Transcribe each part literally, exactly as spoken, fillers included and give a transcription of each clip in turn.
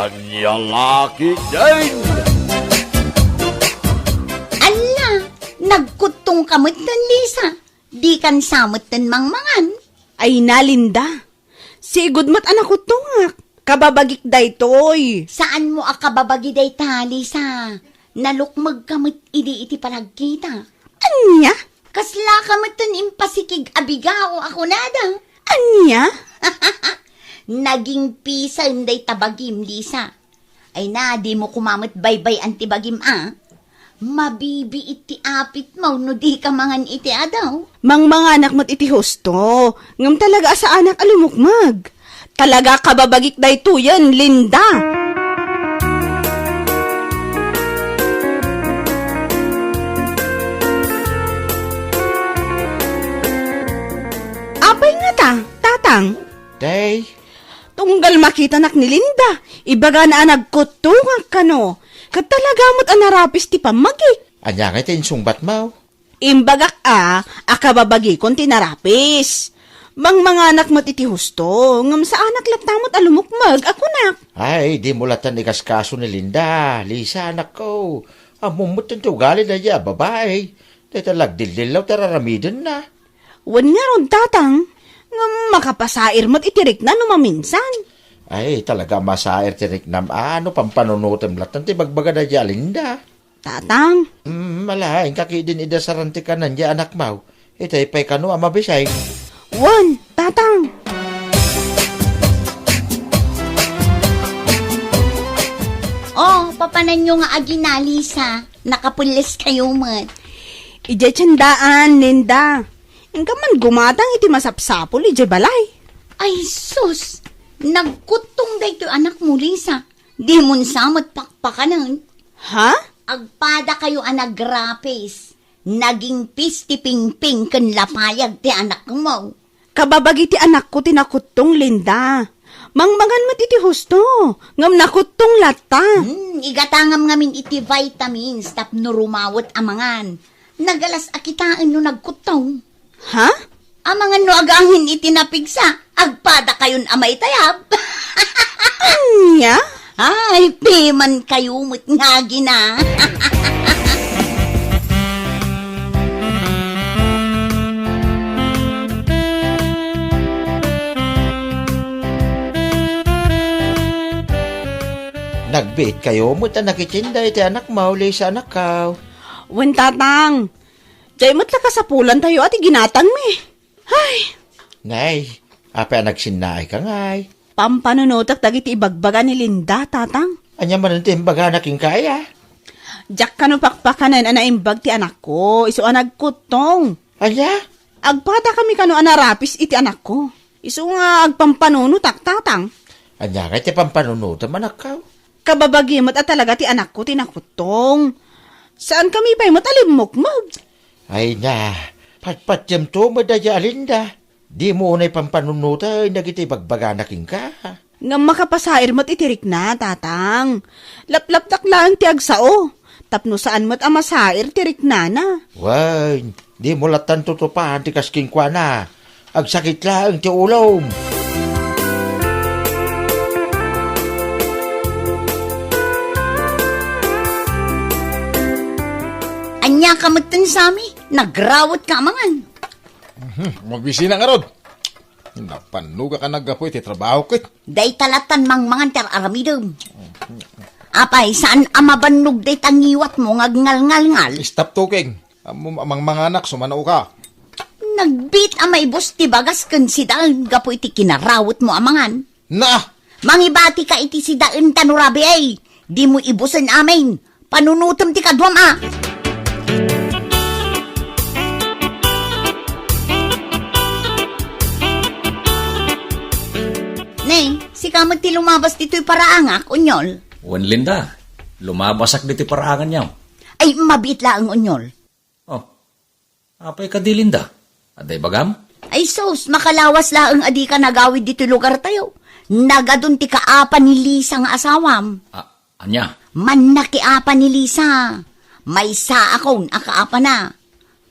Ania la ketdin? Alla, nagkuttong ka metten, Lisa. Dikan sa metten mangmangan. Ay na, Linda. Sigud met a nakuttongak. Kababagik daytoy. Saanmo a kababagi dayta, Lisa. Nalukmeg ka met idi iti panagkita. Ania? Kasla ka metten impasikig a bigao a kunada. Ania? Naging pisen dayta bagim, Lisa. Ay na, dimo koma met baybay-an ti bagim a. Mabibiit ti apitmo no dika mangan iti adaw. Mangmanganak met iti husto, ngem talaga a saanak a lumukmeg. Talaga kababagik daytoyen, Linda. Apay ngata, Tatang? Tay, tunggal makitanak ni Linda, ibagana a nagkuttongak kano. Ket talaga met a narapis ti pammagik. Ania ngay ti insungbatmo? Imbagak a, a kababagikon ti narapis. Mangmanganak met iti husto, ngem saanak latta met a lumukmeg a kunak. Ay, dimo latta ikaskaso ni Linda, Lisa, anakko. Ammom met ti ugali dayta a babai. Dayta lagdildillaw ti ar-aramidenna. Wen ngarud, Tatang, ngem makapasair met iti rikna no maminsan. Ay, talaga a masair ti riknam a no pampanunotem latta ti ibagbaga dayta a Linda. Tatang. Mm, ala, inka ketdin idasaran ti kanan dayta anakmo. Itay pay kano a mabisay. Wen, Tatang. Oh, papananyo nga agina, Lisa. Nakapelles kayo met. Idiay tiendaan, Linda. Inka man gumatang iti masapsapul idiay balay. Ay, sus! Nagkuttong daytoy anakmo, Lisa. Dimon sa met pakpakanen. Ha? Agpada kayo a nagrapis. Naging pis ti pingping ken lapayag ti anakmo. Kababagi ti anakko ti nakuttong, Linda. Mangmangan met iti husto, ngem nakuttong latta. Hmm, igatangam ngamin iti vitamins tapno rumawet a mangan. Nagalas a kitaen no nagkuttong. Ha? Amangan no agangin iti napigsa, agpada kayon a maitayab. Ania? Ay, piman kayo met nga agina. Nagbiit kayo met a nakitienda iti anakmo, Lisa, anakko. Wen, Tatang. Diay met la kasapulantayo a ti ginatangmi. Ay! Nay, apay a nagsinnaay ka ngay? Pampanunotek dagiti ibagbaga ni Linda, Tatang. Ania manen ti imbagana kenka, aya? Diak kano pakpakanen a naimbag ti anakko, isu a nagkuttong. Ania? Agpadakami kano a narapis iti anakko. Isu nga agpampanunotak, Tatang. Ania ngay ti pampanunotem, anakko? Kababagi met a talaga ti anakko ti nakuttong. Saankami pay met a limmukmeg. Ay na, patpatiemto met dayta a Linda. Dimo unay pampanunoten dagiti ibagbagana kenka. Ngem makapasair met iti rikna, Tatang. Laplaptak laeng ti agsao, tapno saan met a masair ti riknana. Wen, dimo lattan tutupan ti kas kenkuana. Agsakit laeng ti ulom. Ania ka metten, Sami? Nagrawet ka amangan. Mhm, mabisina ngarud. Napannogak a naggapu iti trabaho ket. Dayta lattan mangmangan ti ar-aramidem. Apay, saan a mabannog dayta ngiwatmo nga agngalngalngal? Stop talking. Ammom a mangmanganak, sumano ka. Nagbiit a maibus ti bagas ken sidaen gapu iti kinarawetmo amangan. Na! Mangibati ka iti sidaen ta no rabiay, dimo ibusen amin. Panunotem ti kaduam a. Ne, sika met ti lumabas ditoy paraangak, Onyol. Wen, Linda, lumabasak ditoy paraanganyo. Ay, mabiit laeng, Onyol. Oh, apay kadi, Linda? Adda ibagam? Ay sus, makalawas laeng a dika nagawid ditoy lugartayo. Nagadun ti kaapa ni Lisa nga asawam. Ah, ania? Mannakiapa ni Lisa. Maysaakon a kaapana.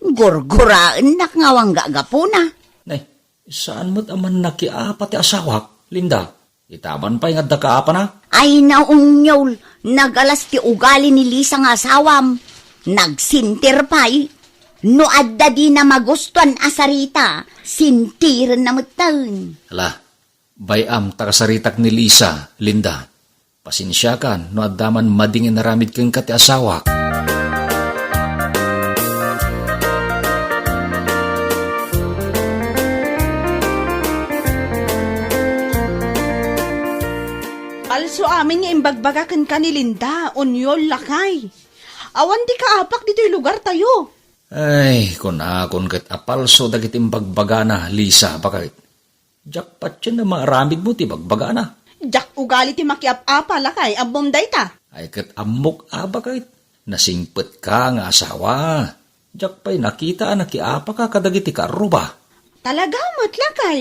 Gurguraennak nga awan gapuna. Nay, saan met a mannakiapa ti asawak, Linda? Itaman pay nga adda kaapana. Ay, naunnyol, nagalas ti ugali ni Lisa nga asawam. Nagsintir pay. No adda dina magustuan a sarita, sintirenna metten. Ala, bay-am ta kasaritak ni Lisa, Linda. Pasensiakan no adda man madi nga inaramid kenka ti asawak. Palso amin nga imbagbaga kenka ni Linda, unyol, lakay. Awan ti kaapak ditoy lugartayo. Ay, kunakon ket a palso dagiti imbagbagana, Lisa, baket. Diak patien a maaramidmo ti bagbagana. Diak ugali ti makiap-apa, lakay, ammom dayta. Ay, ket ammok a baket. Nasingpetka nga asawa. Diak pay nakita a nakiapaka kadagiti kaarruba. Talaga met, lakay.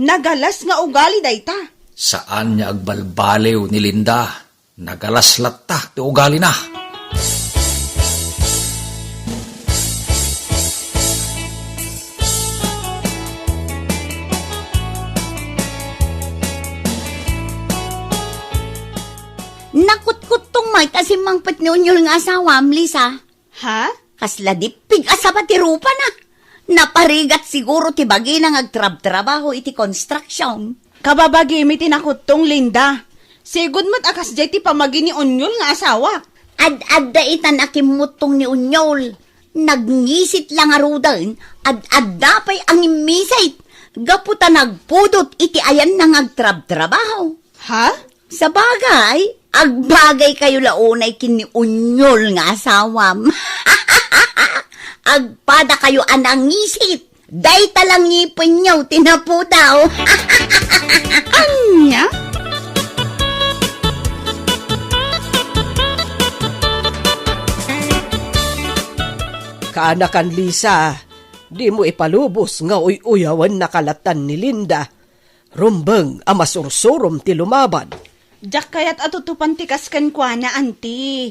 Nagalas nga ugali dayta. Saan nga agbalbaliw ni Linda. Nagalas latta ti ugalina. Nakutkuttong met a simmangpet ni Unyol nga asawam, Lisa. Ha? Kasla dippig a saba ti rupana. Naparigat siguro ti bagina nga agtrabtrabaho iti construction. Kababagimi ti nakuttong, Linda. Sigud met a kasdiay ti pamagi ni Unyol nga asawak. Ad-adda itan a kimmuttong ni Unyol. Nagngisit la ngaruden, ad-adda pay a ngimmisit. Gapu ta nagpudot iti ayanna nga agtrabtrabaho. Ha? Sabagay, agbagaykayo la unay ken ni Unyol nga asawam. Agpadakayo a nangisit. Dayta la ngipenyo ti napudaw. Ania? Kaanakan, Lisa, dimo ipalubos nga uy-uyawennaka lattan ni Linda. Rumbeng a masursurom ti lumaban. Diak kayat a tutupan ti kas kenkuana, anti.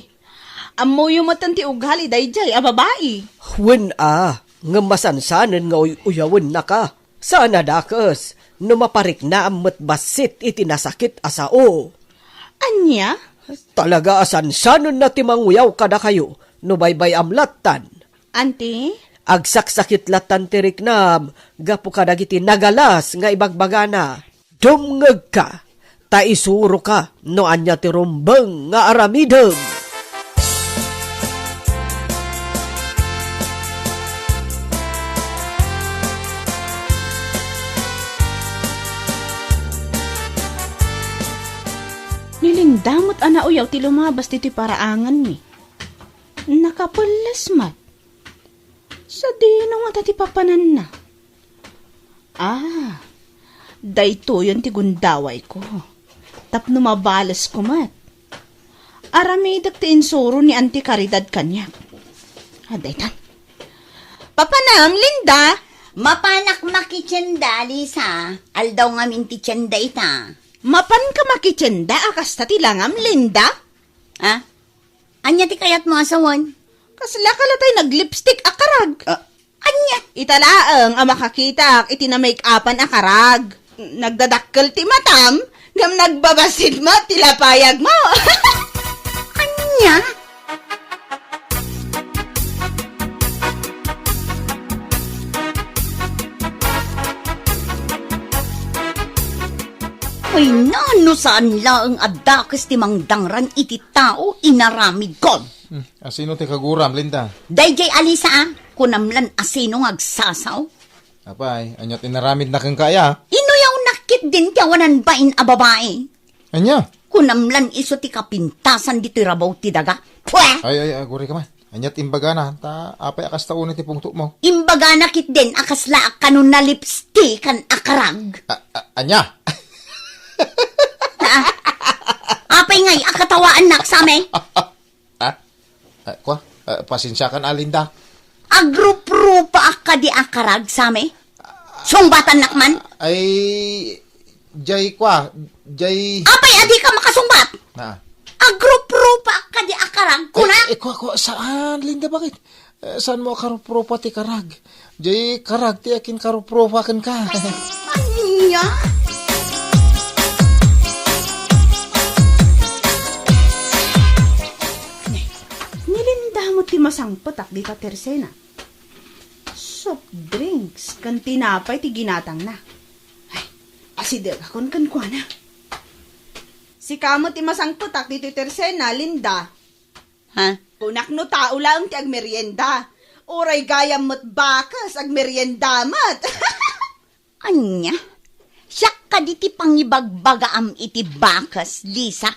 Ammoyo metten ti ugali daydiay a babai. Wen a, ngem masansanen nga uy-uyawennaka. Saan a dakes no mapariknaam met bassit iti nasakit a sao. Ania? Talaga a sansanenna ti manguyaw kadakayo no baybay-am lattan. Anti? Agsaksakit lattan ti riknam gapu kadagiti nagalas nga ibagbagana. Dumngegka, ta isuroka no ania ti rumbeng nga aramidem. Ni Linda met a nauyaw ti lumabas ditoy paraanganmi. Nakapelles met. Sadino ngata ti papananna? Ah, daytoyen ti gundawayko. Tapno mabalesko met. Aramidek ti insuro ni Auntie Caridad kaniak. Ah, daytan. Papanam, Linda? Mapanak makitienda, Lisa. Aldaw ngamin ti tienda ita. Mapanka makitienda a kasta ti langam, Linda? Ah? Ania ti kayatmo a sawen? Kasla ka latay naglipstick a karag? Ah, ania? Ita laeng a makakitak iti na-make-upan a karag. Nagdadakkel ti matam, ngem nagbabassit met ti lapayagmo. Ania? Ay, no saan laeng a dakes ti mangdangran iti tao, inaramidko. Hmm, asino ti kaguram, Linda? Daydiay a Lisa, a, kunam lan asino nga agsasaw? Apay, ania ti inaramidna kenka, aya? Inuyawnak ketdin ti awanan bain a babai. Ania? Kunam lan isu ti kapintasan ditoy rabaw ti daga. Pwe! Ay, ay, ay, aguray ka man. Ania ti imbagana? Ta, apay a kasta unay ti pungtotmo? Imbagana ketdin a kasla a kano na-lipstickan a karag. A, a, ania? Ah, apay ngay a katawaannak, Sami? Ah? Ah, kua? Ah, pasensiakan, Linda. Agruprupaak kadi a karag, Sami? Sungbatannak man? Ay, jay kua, jay... Apay a dika makasungbat? Na. Agruprupaak kadi a karag, kuna? Ay, ay, kua, kua, saan, Linda, bakit? Eh, saanmo a karuprupa ti karag? Jay karag ti akin karuprupa kenka. Ania? Sangpetak dita tersena. Soft drinks ken tinapay ti ginatangna. Ay, asidegakon kenkuana. Sika met ti masangpetak ditoy tersena, Linda. Ha? Kunak no tao laeng ti agmerienda. Uray gayam met bakes, agmerienda met. Ania? Siak kadi ti pangibagbagaam iti bakes, Lisa?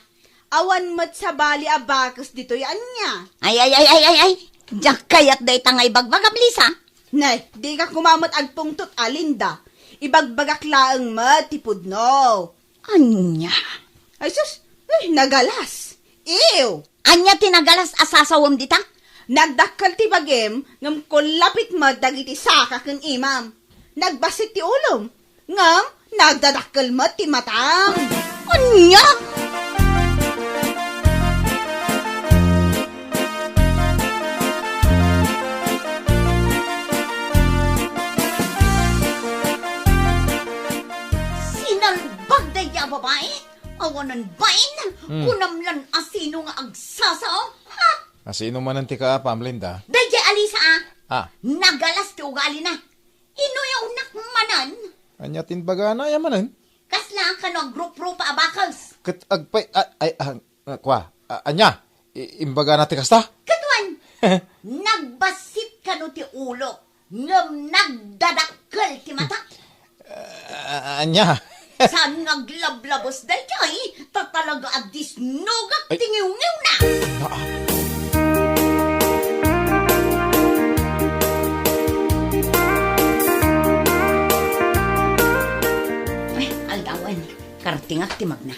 Awan met sabali a bakes ditoy, ania? Ay, ay, ay, ay, ay, ay. Diak kayat dayta nga ibagbagam, Lisa. Nay, dika koma met agpungtot a, Linda. Ibagbagak laeng met ti pudno. Ania? Ay sus, ay, nagalas. Ew! Ania ti nagalas a sasawem dita? Nagdakkel ti bagim, ngem kullapit met dagiti saka ken imam. Nagbassit ti ulom, ngem nagdadakkel met ti matam. Ania? Sinalbag daydi a babai? Awanen bain? Hmm. Kunam lan a sino nga agsasao? Ha? A sino manen ti kaapam, Linda? Daydi a Lisa, a. Ah. Nagalas ti ugalina. Inuyawnak manen. Ania ti imbagana aya manen? Kasla kano agruprupa a bakes. Ket agpay, a-, ay, ah, ah, kwa, a-, ania? I-, imbagana ti kasta? Ket wen, nagbassit kano ti ulok, ngem nagdadakkel ti matak. Ah, ania? Saan nga aglablabes daytoy? Ta talaga a disnogak ti ngiwngiwna. Ay. Naa. Ay, aldawen, kartingak ti magna.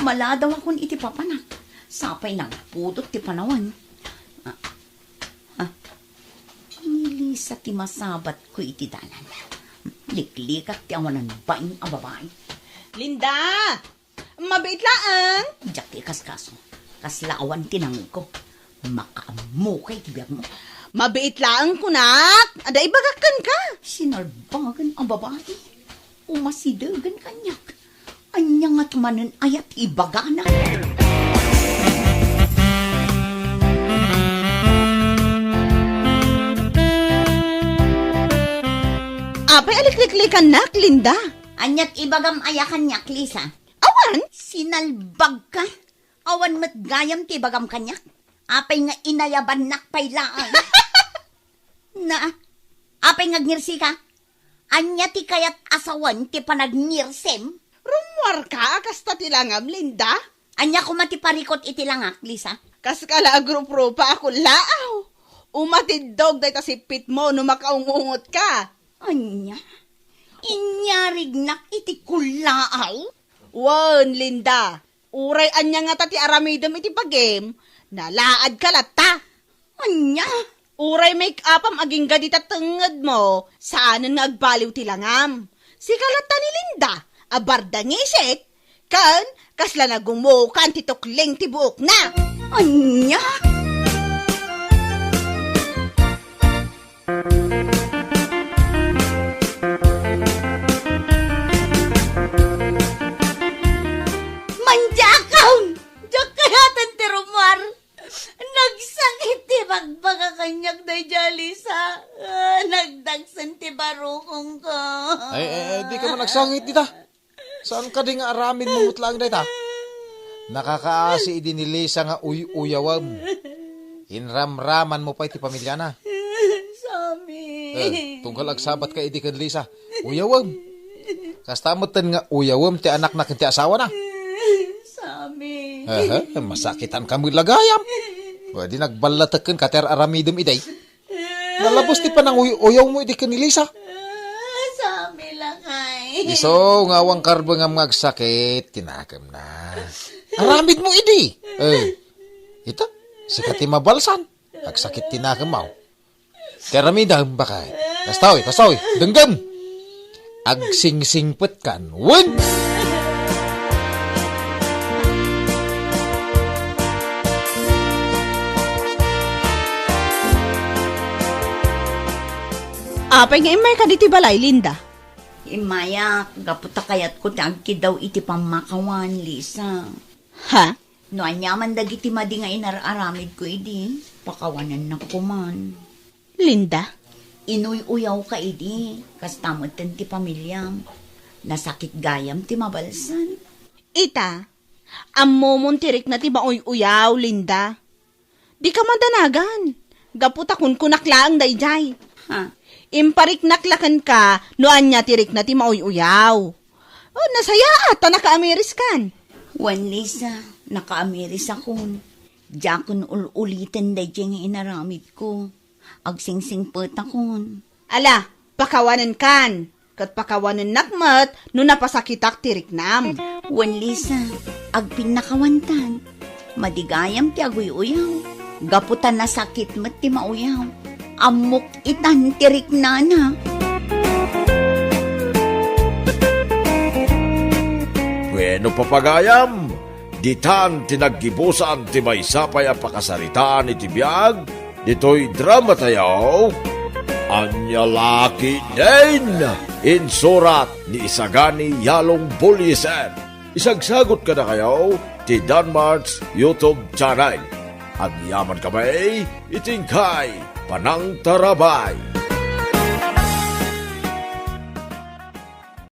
Maladawakon iti papanak. Sapay nagpudot ti panawen. Ah, ah. Ni Lisa ti masabatko iti dalan. Liklikak ti awanan bain a babai. Linda! Mabiit laeng! Diak ti ikaskaso. Kasla awan ti nangegko. Makaammokay ti biagmo. Mabiit laeng kunak! Adda ibagak kenka! Sinalbagan a babai. Umasidegen kaniak. Ania nga tumanen ayat ibagana? Apay a likliklikannak, Linda? Aniat ibagam aya kaniak, Lisa? Awan? Sinalbagka? Awan met gayam ti ibagam kaniak? Apay nga inayabannak pay laeng? Na, apay nga agngirsi ka? Ania ti kayat a sawen ti panagngirsim? Rummuarka a kasta ti langam, Linda? Ania koma ti parikut iti langak, Lisa? Kas kala agruprupa a kullaaw. Umatiddog dayta sippitmo no makaungungot ka. Ania? Inyarignak iti kullaaw? Wen, Linda. Uray ania ngata ti aramidem iti bagim, nalaadka latta. Ania? Uray make-upam agingga dita tengngedmo, saanen nga agbaliw ti langam. Sika latta ni Linda, a bardangisik, ken kasla nagumokan ti tukling ti buokna. Ania? Manjakon! Diak kayaten ti rummuar. Nagsakit ti bagbaga kaniak daydiay a Lisa. Ah, nagdagsen ti barukongko. Ay, ay, ay, dika man agsangit dita. Saan kadi nga aramidmo met laeng dayta? Nakakaasi idi ni Lisa nga uy-uyawem. Inramramanmo pay ti pamiliana. Sami. Eh, tunggal agsabatka idi ken Lisa, uyawem. Kasta metten nga uyawem ti anakna ken ti asawana. Sami. Aha, masakitankami la gayam. Wen, di nagballatek kenka ti ar-aramidem idi. Nalabes ti pananguy-uyawmo idi ken ni Lisa. Ah, sami lakay. Isu nga awan karbengam nga agsakit ti nakemna. Aramidmo idi. Eh, ita, sika ti mabalsan. Agsakit ti nakemmo. Ti aramidem, bakay. Kastoy, kastoy, denggem. Agsingsingpetkan. Wen! Apay nga immayka ditoy balay, Linda? Immayak, gapu ta kayatko ti agkiddaw iti pammakawan, Lisa. Ha? No aniaman dagiti madi nga inar-aramidko idi, pakawanennak koman. Linda? Inuy-uyawka idi, kasta metten ti pamiliam. Nasakit gayam ti mabalsan. Ita, ammomon ti rikna ti mauy-uyaw, Linda. Dika madanagan. Gapu ta kunkunak laeng daydiay. Ha? Impariknak la kenka no ania ti rikna ti mauy-uyaw. Oh, nasayaat ta nakaamiriskan. Wen, Lisa, nakaamirisakon. Diakon ul-uliten daydiay nga inaramidko. Agsingsingpetakon. Ala, pakawanenkan. Ket pakawanennak met no napasakitak ti riknam. Wen, Lisa, agpinnakawantan. Madi gayam ti aguy-uyaw. Gapu ta nasakit met ti mauyaw. Ammok itan ti riknana. Bueno, papagayam, ditan ti naggibusan ti maysa pay a pakasaritaan iti biag ditoy dramatayo. Ania la ketdin? Insurat ni Isagani Yalong Bullieser. Isagsagot kadakayo ti Danmart's YouTube channel. Agyaman kami iti inkay panangtarabay.